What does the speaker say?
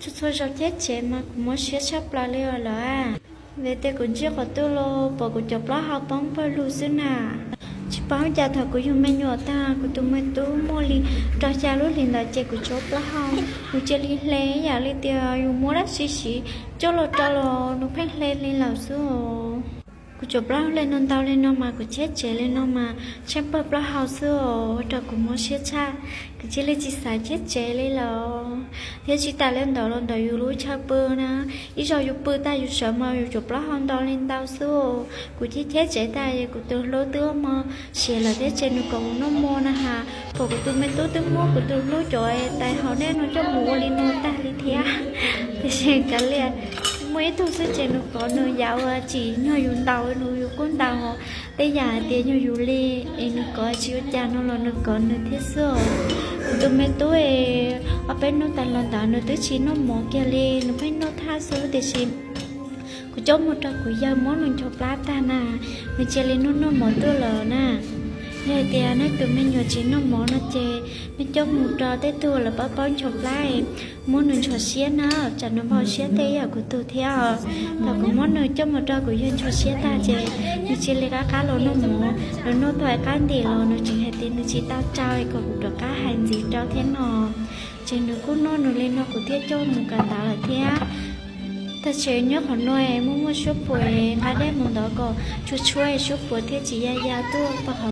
Txhua zaus cheb tsev mas kuv mob siab tshaj plaws li os lawm. Vim tias kuv ntsib qhov twg los pom kuv cov plaub hau poob pawg lug xwb na. Tsis paub cas thaum kuv yug me nyuam tag kuv tus me tub muaj li rau xya lub hlis ntawd ces kuv cov plaub hau nws cia li hle ib yam li tias yus muab dab tsi siv coj los rau los nws pheej hle li lawm xwb os. Kuv cov plaub hau hle no ntau li no mas kuv cheb tsev li no mas tsheej pawg plaub hau xwb os, ua rau kuv mob siab tshaj. Kuv cia li tsis xav cheb tsev li lawm. Thiab tsis tas li ntawd los ntawm yus lub chaw pw na, ib zaug yus pw tag yus sawv mas yus cov plaub hau ntau li ntau xwb os. Kuv cheb cheb tsev tag es kuv tus hlub twb mob siav lawm thiab ces nws kom mus noj mov na has, pom kuv tus me tub twb muab kuv tus hlub cov tais haus dej no coj mus ua li no tag li thiab. Tiam sis kav liam, muaj ib tug xwb ces nws kov nws yam ua tsim nyuag yus ntaus nws, yus kuj ntaus. Tej yam hais tias yog yus li es nws kov tsis ua cas no los nws kov nws thiab xwb os. Kuv tus me tub es ob peb hnub tas los ntawd nws twb tsis noj mov kiag li, nws pheej noj thaj xwb tiam sis kuv coj mus rau kuv yawg muab nws ncho plab tag na, nws cia li noj noj mov tuaj lawm na. Yog hais tias nej tus me nyuam tsis noj mov no ces nej coj mus rau tej tug lawv paub paub ncho plab, muab nws ncho siab na, tsam nws npau siab tej ib yam kuv tug thiab os. Thaum kuv muab nws coj mus rau kuv yawg ncho siab tag ces nws cia li qab qab los noj mov, nws noj tau ib qab ntim los nws tseem hais tias nws tsis tau tsau es kom kuv rov qab hais ntxiv rau thiab no. Ces nws kuj noj nws li no kuv thiaj coj mus kawm ntawv lawm thiab. Tag tsev nyob qhov no es muaj muaj suab puam, nqa dej mus ntov kom tsuag tsuag es suab puam thiaj tsis ya ya tuaj pog qhov